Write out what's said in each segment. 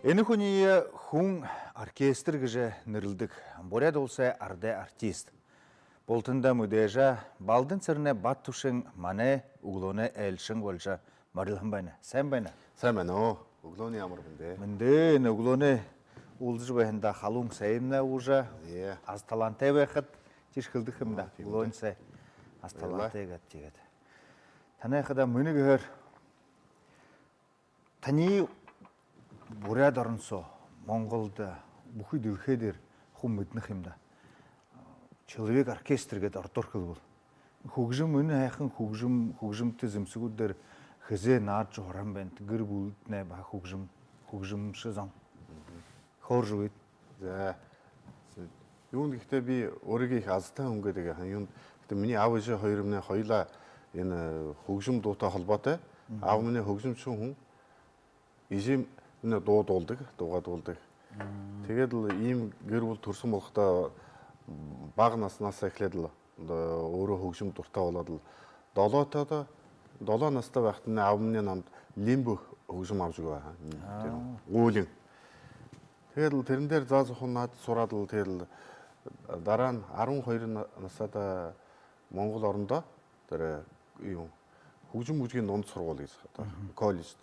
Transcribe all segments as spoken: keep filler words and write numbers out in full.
Энэ хүниие хүн оркестр гэжэ нэрлэдэг. Буряад уласай арадай артист. Бултанда мэдээжэ, Балдан Цыренэй Бат Түшэн манай үглөөнэй айлшан болжо морилһон байна. Сайн байна. Сайн байна. Үглөөнэй амар мэндэ. Мэндэ. Энэ үглөөнэй уулзажа байһандаа халуун саймнай уужа. Зэ. Аз талаантай байхат, тиишэ хэлэдэг юм даа. Аа, тиимэ. Үглөөнэй сай аз талаантай гээд, тиигээд. Танай хадаа мэнэ гэхээр, таниие Буряад орон соо, Монголдо, бүхы дэлхэй дээрэ хүн мэдэнэ юм даа. Человек-оркестр гээд ородоор хэлэбэл. Хүгжэм, энэ һайхан хүгжэм, хүгжэмтэ зэмсэгүүд дээрэ хэзээ наадажа һураһан байнат, гэр бүлэдтнай баһа хүгжэм, хүгжэмшэ зон. Хөөржэ үгыт. За. Юун гэхэдэ, би өөрыгөө ехэ азатай хүн гэдэг һэн. Юун гэхэдэ, минии аба эжы хоёрнай хоёлаа энэ хүгжэм дуутай холбоотой. Аба минии хүгжэмшэн хүн. Эжы минии дуу дуулдаг, дуугаа дуулдаг. Тиигээд лэ иимэ гэр бүлэ түрэһэн болоходоо, бага наһанһаа эхилээд лэ өөрөө хүгжэм дуратай болоод лэ, долоотойдо, долоо наһатай байхадамни аба минии намда лимбэ хүгжэм абажа үгөө һэн. Аа. Тэрэ гуулин. Тиигээд лэ тэрэн дээрэ заа зухан наадажа һураад лэ, тиигээд лэ дараань арбан хоёр на-, наһатайдаа Монгол орондоо тэрэ, юу, хүгжэм бүжэгэй дунда һургуули гэжэ, одоо колледждо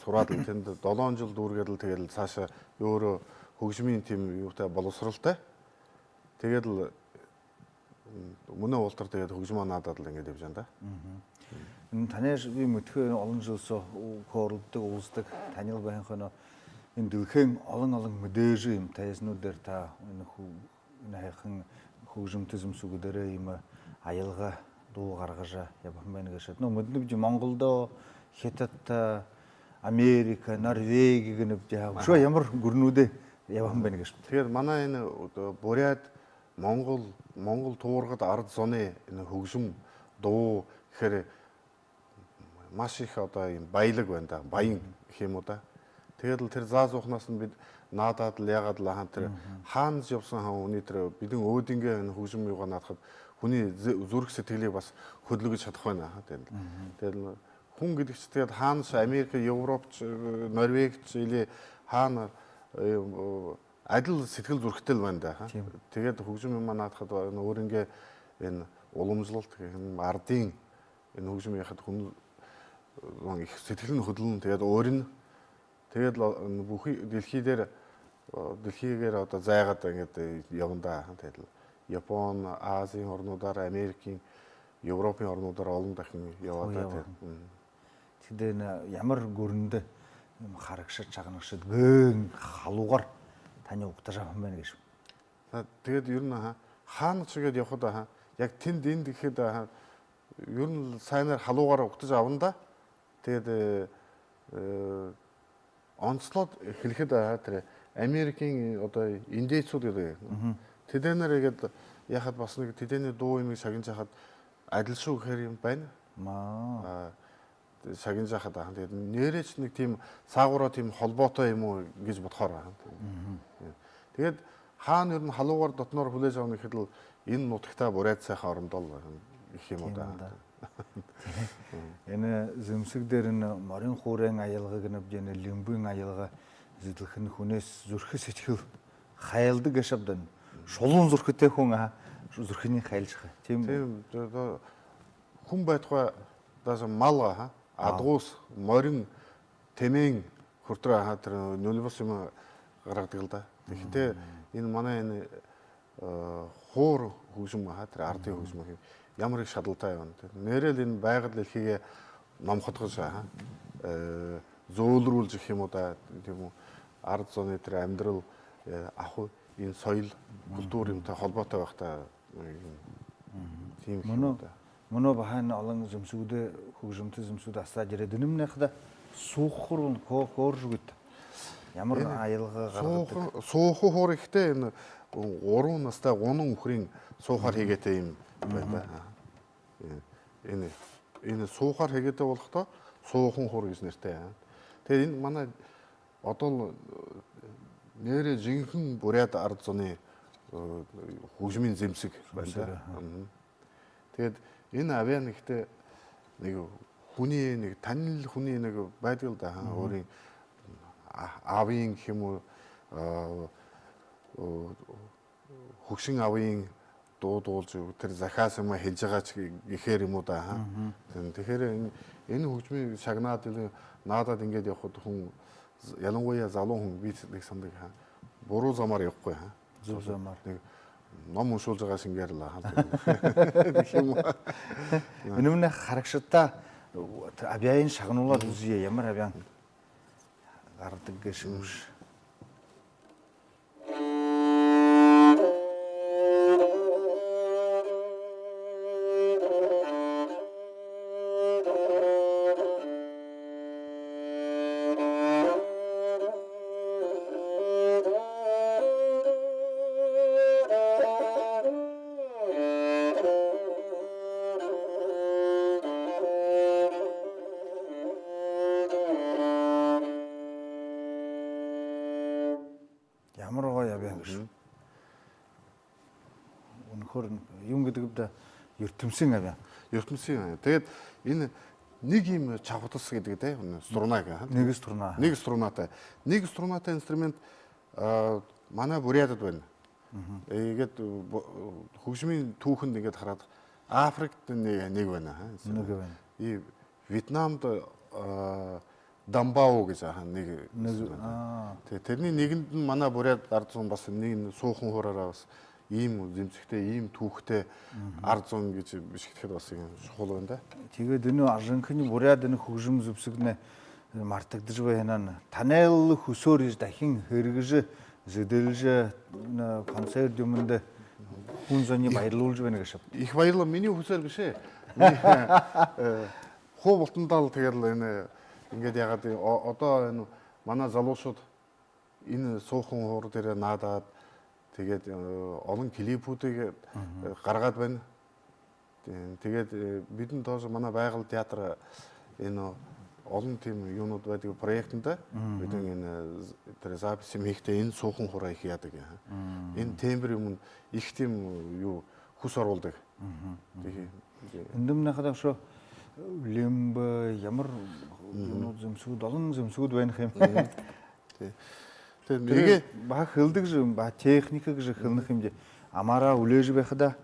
һураад лэ, тэндэ долоон жэл дүүргээд лэ, тиигээд лэ саашаа өөрөө хүгжэмэй тиимэ юутай, боловсролтой. Тиигээд лэ мүнөө болотор тиигээд хүгжэмөө наадаад лэ, иигээд ябажа байна даа. Энэ танайш би мэдэхэ, олон жэл соо хөөрэлдэдэг, уулзадаг, танил байһан хойноо энэ дэлхэйн олон олон мэдээжэ юм тайзнууд дээрэ та энэ хү-, энэ һайхан хүгжэмтэ зэмсэгүүдээрээ иимэ аялга, дуу гаргажа ябаһан байна гээшэт. Ну, мэдэнэбди, Монголдо, Хитадта, Америка, Норвеги гэнэбди, үшөө ямар гүрэнүүдээ ябаһан байна гээшэбта. Тиигээд манай энэ, одоо, буряад, монгол, монгол туургада арад зоной энэ хүгжэм, дуу гэхээр маш ехэ, одоо, иимэ баялиг байна даа, баян гэхэ юм гү даа. Тиигээд лэ тэрэ заа зууханһаань бидэ наадаад лэ, яагаад лэ һаань, тэрэ хаанашье ябаһан һаань, үнөө тэрэ бидэн өөдынгөө энэ хүгжэм юугаа наадахада, хүнэй зү-, зүрхэ сэдьхэлые баһа хүдэлгэжэ шадаха байна һаа, тиигээд лэ. Тиигээд лэ хүн гэдэгшье тиигээд хаанашье, Америкшье, Европшье, Норвегишье, или хаана, э, адли сэдьхэл зүрхэтэй лэ байна даа, һаа. Тиимэ. Тиигээд хүгжэм юумэ наадахада, энэ өөрынгөө энэ уламжлалта гэхэ юм, арадынь энэ хүгжэм яахада хүн, э, ехэ сэдьхэлынь хүдэлнэ, тиигээд өөрынь, тиигээд лэ, э, бүхы дэлхэй дээрэ, э, дэлхэйгээр одоо зайгаад иигээд, э, ябана даа. Тиигээд лэ Япон, Азиин орнуудаар, Америкын, Европын орнуудаар олон дахин ябаа даа, тиигээд. Тиигээд энэ ямар гүрэндэ иимэ харагшад, шагнагшад гээн халуугаар таниие угтажа абаһан байна гээшэ. За, тиигээд ер нь, аха, хаанашье гээд ябахада, аха, яг тэндэ, эндэ гэхэдэ, аха, ер нь һайнаар халуугаар угтажа абана даа. Тиигээд, э, онсолоод хэлэхэдэ, аха, тэрэ Америкын, одоо, индейцүүд гэдэг. Тэдэнэр иигээд яахада, баһа нэгэ тэдэнэй дуу юумые шагнажа байхада, адли шүү гэхээр юм байна. Маа. А, шагнажа байхада, аха. Тиигээд нээрээшье нэгэ тиимэ саагуураа тиимэ холбоотой юм гү гэжэ бодохоор, аха. Тиигээд хаана ер нь халуугаар дотноор хүлеэжэ абана гэхэдэ лэ, энэ нутагтаа, буряад һайхан орондоо лэ гэхэ юм гү даа. Тиимэ даа. Энэ зэмсэг дээрэ энэ морин хуурайн аялга гэнэбди, энэ лимбын аялга эзэлхэдэнь хүнэй зүрхэ сэдьхэл хайлдаг гээшэ ааб даа. Шулуун зүрхэтэй хүн, аха, зүрхэнь хайлшаха. Тиимэ. Тиимэ, тиимэ, тиимэ. Хүн байтугай, даже мал, аха, адгуус, морин, тэмээн хүрэтэр, аха, тэрэ нюлбус юумэ гаргадаг лэ даа. Тиихэдээ энэ манай энэ, э, хуур хүгжэм, аха, тэрэ арадай хүгжэм гэхэ юм, ямар ехэ шадалтай юм. Тэрэ нээрээ лэ энэ байгаль дэлхэйгээ номходожо, аха, э, зөөлрүүлжэ гэхэ юм гү даа, тиимэ гү, арад зоной тэрэ амидарал, э, аху энэ соёл, культура юумэтэй холбоотой байха даа. Тиимэ юм даа. Мүнөө, мүнөө баһа энэ олон зэмсэгүүдые, хүгжэмтэ зэмсэгүүдые асараад ерээд, энэмнай хадаа суухар хүн хөө-, хөөржэ үгыт. Ямар аялга гаргадаг? Сууха, сууха хуур гэхэдэ энэ гурбан наһатай гунан үхэрэй суухаар хээтэй юм байна даа. Э, энэ, энэ суухаар хээтэй болоходоо суухан хуур гэжэ нэрэтэй. Тиигээд энэ манай одоо лэ, э, нээрээ жэнхэни буряад арад зоной, э, хүгжэмэй зэмсэг байна даа. Зэмсэг, аха. Тиигээд энэ абяан гэхэдэ нэгэ хүнэй, нэгэ танил хүнэй нэгэ байдаг лэ даа, аха, өөрын а-, абын гэхэ юм гү, а, хүгшэн абын дуу дуулажа, тэрэ захяа юумэ хэлэжэ байгаа ч гэхээр юм гү даа, ха. Тиин, тэгэхээр энэ, энэ хүгжэмые шагнаад, или наадаад, иигээд ябахада хүн, ялангуяа залуу хүн, би тиигэжэ һанадаг, ха, буруу замаар ябахагүй, ха. Зүб замаар. Нэгэ ном уншуулжа байгаа шэнгеэр лэ, ха. Тиимэ. Энэмнай харагшадта тэрэ абяаень шагнуулаад үзэе, ямар абяан гарадаг гээшэб. Ямар гоё абяан гээшэб. Үнэхөөр, юун гэдэг бэ даа, юртэмсын абяан. Юртэмсын абяан. Тиигээд энэ нэгэ иимэ чабхатас гэдэг даа, энэ струна гэхэ, ха? Нэгэ струна. Нэгэ струнатай. Нэгэ струнатай инструмент, а, манай буряадууд байна. Иигээд, бу-, хүгжэмэй түүхэндэ иигээд харахада, Африкада нэгэ, нэгэ байна, ха? Нэгэ байна. И Вьетнамда, а, дамбао гэжэ, ха, нэгэ. Нэгэ, а. Тэ-, тэрэнэй нэгэндэнь манай буряад арад зон баһа нэгэ суухан һураараа баһа иимэ зэмсэгтэй, иимэ түүхэтэй арад зон гэжэ бэшэгдэхэдэ баһа иимэ шухала байна даа. Тиигээд энэ ажанхань буряад энэ хүгжэм зэбсэгнай мартагдажа байһанаа, танай лэ хүсөөр иигэжэ дахин хэрэглэжэ, зэдэлжэ, энэ концерт юумэндэ хүн зониие баярлуулжа байна гээшэб. Ехэ баярлаа, минии хүсөөр бэшэ. Минии, э, хуу бултандаа лэ тиигээд лэ энэ иигээд яагаад, о-, одоо энэ манай залуушуул энэ суухан һуури дээрэ наадаад, тиигээд, э, олон клипүүдые, э, гаргаад байна. Тиигээд, э, бидэн тоже, манай Байгал театр, энэ олон тиимэ юунууд байдаг, проектэндэ бидэн энэ, э, тэрэ запись юм хэхэдээ энэ суухан һураа ехэ яадаг, ха. Энэ тембр юумэн ехэ тиимэ юу, хүс оруулдаг. Тиихэ. Эндэмнай хадаа үшөө лимбэ, ямар юунууд, зэмсэгүүд, олон зэмсэгүүд байна ха юм. Тии. Тии, тэрэ нэгэ баһа хэлэдэг юм, баһа техникэ гэжэ хэлэнэ ха юм даа. Амаараа үлеэжэ байхада,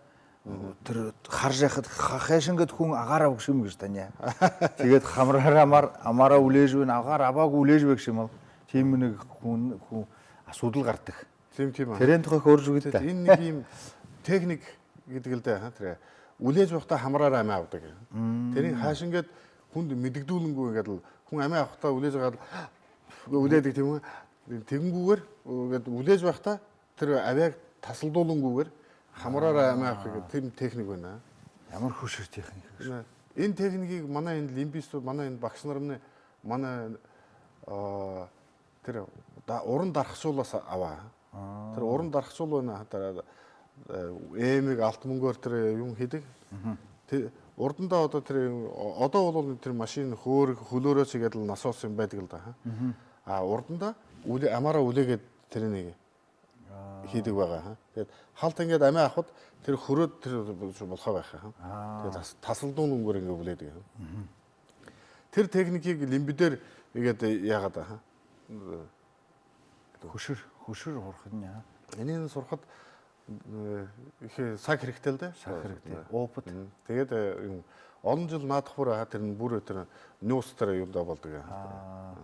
тэрэ хаража байхада, ха-, хайшан гээд хүн агаар абагша юм гэжэ таняа. Тиигээд хамараараа, амаар-, амаараа үлеэжэ байна, агаар абаагүй үлеэжэ байгша юм аал. Тиимэ нэгэ хүн, хүн асуудал гарадаг. Тиимэ, тиимэ. Тэрээн тухай хөөрэжэ үгыт даа. Тиигээд энэ нэгэ иимэ техник гэдэг лэ даа, ха, тэрэ. Үлеэжэ байхадаа хамараараа амяа абадаг. Тэрэнь хайшан гээд хүндэ мэдэгдүүлэнгүй, иигээд лэ хүн амяа абахадаа үлеэжэ байгаад лэ үлеэдэг, тиимэ гү? Тиигэнгүйгөөр, иигээд үлеэжэ байхадаа тэрэ абяаг тасалдуулангүйгөөр хамараараа амяа абаха гээд тиимэ техник байна. Ямар хүшэр техник гээшэб. Энэ техникые манай энэ лимбистүүд, манай энэ багшанарнай, манай, а, тэрэ да-, уран дархашуулһаа абаа. Тэрэ уран дархашуул байна, тэрэ, э, эмиг алта мүнгөөр тэрэ юун хэдэг. Тэ-, урдандаа одоо тэрэ, о-, одоо бол тэрэ машина хөөр-, хүлөөрөө шигээд лэ насос юм байдаг лэ даа, ха. А урдандаа үле-, амаараа үлеэгээд тэрэ нэгэ хэдэг байгаа, ха. Тиигээд халта иигээд амяа абахада тэрэ хүрөөд тэрэ болохоо байха, ха. Тиигээд тас-, тасалдуулангүйгөөр иигээд үлеэдэг, ха. Тэрэ техникые лимбэ дээрэ иигээд яагаад, ха. Хүшэр, хүшэр һурахань, а. Энээн һурахада, э, ехэ саг хэрэгтэй лэ даа. Саг хэрэгтэй. Опыт. Тиигээд, э, юм, олон жэл наадаха бүри, а, тэрэнь бүри тэрэ нюуса тэрэ юумэндэ болодог, а.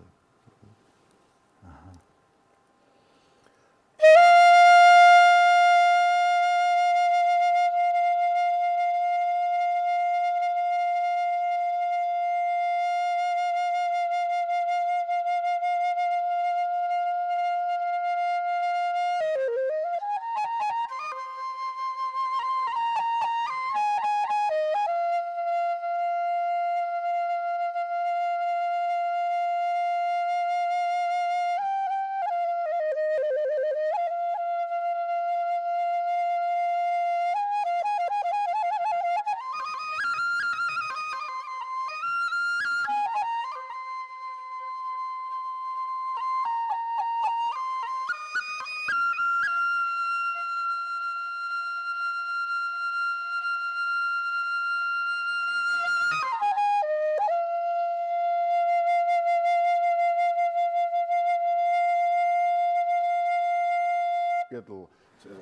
Гээд лэ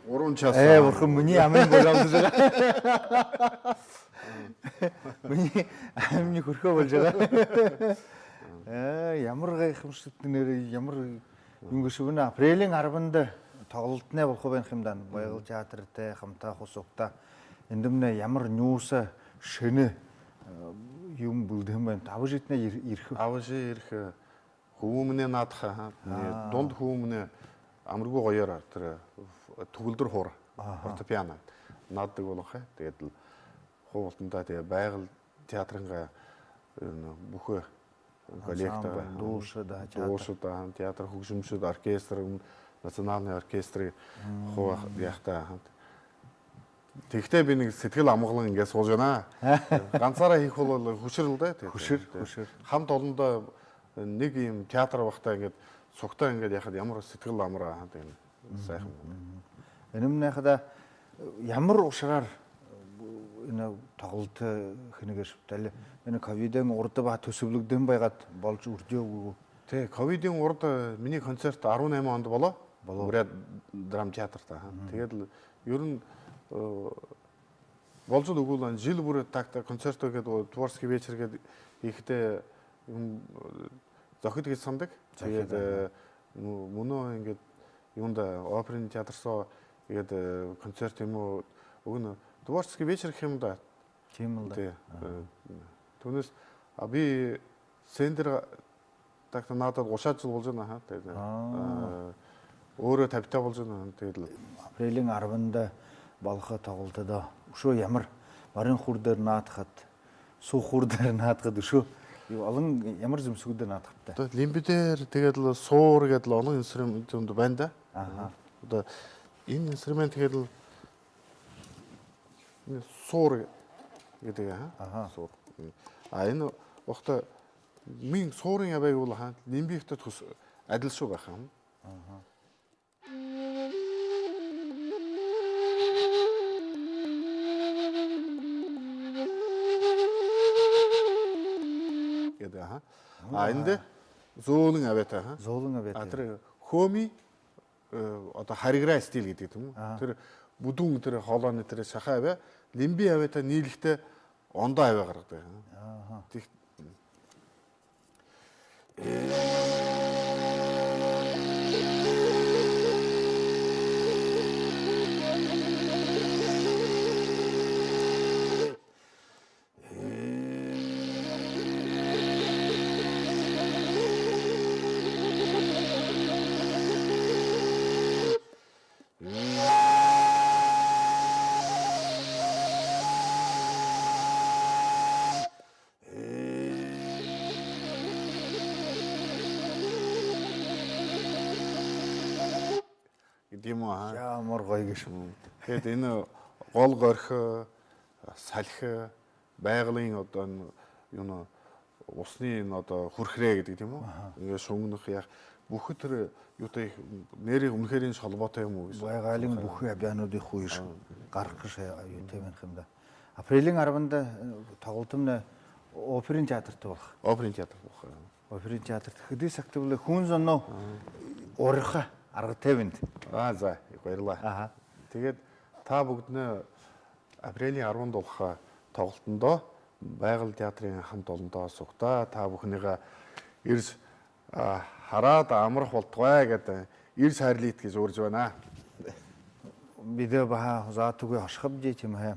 гурбан час. Ээ, бурхан, минии амин болжо алдажа байгаа. Минии амин хүрхөө болжо байгаа. Ээ, ямар гайхамшагтай нэрэ, ямар юм гээшэб энэ. Апрелиин арбанда тоглолтонь болохо байна юм даа. Байгал театртай хамта, хуу сугтаа. Эндэмнай ямар нюуса, шэнэ, э, юм бэлдэһэн байна. Абажытнай ер-, ерэхэ. Абажа ерэхэ. Хүбүүмнай наадаха, аа. Минии дунд хүбүүмнай амаргүй гоёор тэрэ түгэлдэр хуур, фортепиано наададаг болонхой. Тиигээд лэ хуу бултандаа, тиигээд Байгал театрайнгаа энэ бүхы коллектив, ансамбль, дуушад, аа, театр. Дуушад, аа, театр, хүгжэмшэд, оркестр, м, национальный оркестр хуу яахатай, аа. Тиихэдээ би нэгэ сэдьхэл амгалан иигээд һуужа байна. Гансаараа хэхэ болбол хүшэр лэ даа, тиигээд. Хүшэр, тиигээд хүшэр. Хамта олондоо нэгэ иимэ театр абахадаа иигээд сугтаа иигээд яахада ямар сэдьхэл амар, аа, тиигээд һайхан. Энэмнай хадаа ямар ушараар энэ тоглолто хэнэ гээшэбта? Али энэ ковидын урда баһа түсэблэгдэһэн байгаад болжо үрдеэгүй гү? Тээ, ковидын урда минии концерт арбан найман ондо болоо. Болоо. Буряад драмтеатрта, аа. Тиигээд лэ ер нь, э, болжол үгыл, энэ жэл бүри так-то концерт гээд, творческий вечер гээд хэхэдээ юм, э, зохид гэжэ һанадаг. Зохид, тиигээд, аа. Э, мү-, мүнөө иигээд юундэ, оперный театр соо иигээд, э, концерт юм гү, үгы, творческий вечер гэхэ юм даа. Тиимэл даа. Тээ. Аха. Э, түүнээс, а, би сцен дээрэ так-то наадаад гушаад жэл болжо байна, аа. Тиигээд, аа, э, өөрөө табитай болжо байна, тиигээд лэ. Апрелиин арбанда болохо тоглолтодо үшөө ямар, морин хуур дээрэ наадахат, суу хуур дээрэ наадахат, үшөө юу, олон ямар зэмсэгүүд дээрэ наадахабта? Тиигээд лимбэ дээрэ, тиигээд лэ суур гээд лэ олон инструмент юундэ байна даа. Аха. Одоо энэ инструмент гээд лэ энэ суур гэдэг, аа? Аха. Суур. А энэ ухта минии суурай абяа гэбэл, аа, лимбэтэй тус адли шуу байха юм. Аха. Гэдэг, аа. А эндэ зөөлэн абяатай, аа. Зөөлэн абяатай. А тэрэ хөөмэй, э, одоо хариграй стиль гэдэг юм гү? Аа. Тэрэ бүдүүн, тэрэ хоолойнь, тэрэ шаха абяа лимбэ абяатай ниилэхэдээ ондоо абяа гаргадаг. Аха. Тиих. Гэдэг юм гү, аа? Ямар гоё гээшэб. М. Тиигээд энэ гол горхи, салхи, Байгалын одоо энэ юунэ, усны энэ одоо хүрхрээ гэдэг юм гү? Аха. Иигээд шунгана яаха. Бүхы тэрэ юутэй, нэрэ үнэхөөрынь холбоотой юм гү гэжэ. Байгалын бүхы абяануудые хуу иигэжэ гаргаха гэжэ юутэй байна юм даа. Апрелиин арбанда, э, тоглолтомнай оперын театрта болохо. Оперын театр болохо. Оперын театрта хэды сагта бэлэй, хүн зоноо уряха аргатай байна. Аа, за, баярлаа. Аха. Тиигээд та бүгэдэниие апрелиин арбанда болохо тоглолтодоо Байгал театрай хамта олондоо сугтаа та бүхэнэйгээ ерэжэ, а, хараад амарха болтугай гээд ерэжэ харилыт гэжэ уряжа байна. Бидэ баһа заатагүй ошохобди, тиимэһээ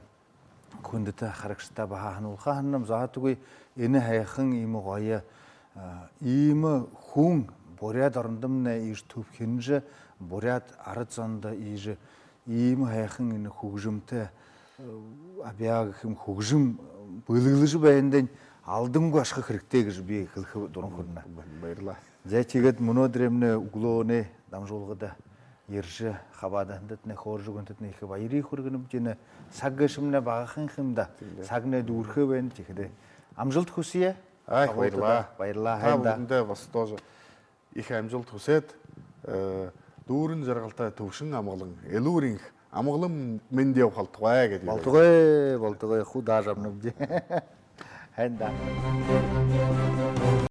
хүндэтэ харагшадта баһа һануулха һананам, заатагүй энэ һайхан иимэ гоё, а, иимэ хүн буряад орондомнай иигэжэ түбхинэжэ, буряад арад зондо иигэжэ иимэ һайхан энэ хүгжэмтэ, э, абяа гэхэм, хүгжэм бэлэглэжэ байһандань алдангүй ошохо хэрэгтэй гэжэ би хэлэхэ дуран хүрэнэ. Баярлаа. За, тиигээд мүнөөдэрэймнай үглөөнэй дамжуулгада ерэжэ хабаадаһандатнай, хөөрэжэ үгэһэндэтнай ехэ баяр хүргэнэб. Тиимэ саг гээшэмнай багахан юм даа. Тиимэ. Сагнай дүүрэхэ байна, тиихэдээ амжалта хүсэе. Аа, баярлаа. Баярлаа. Та бүгэдэндэ баһа тоже ехэ амжалта хүсөөд, э, дүүрэн жаргалтай, түвшин амгалан, элүүр энхэ, амгалан мэндэ ябаха болтугай гээд. Болтугай, болтугай, хуу даажа абанабди. Һайн даа.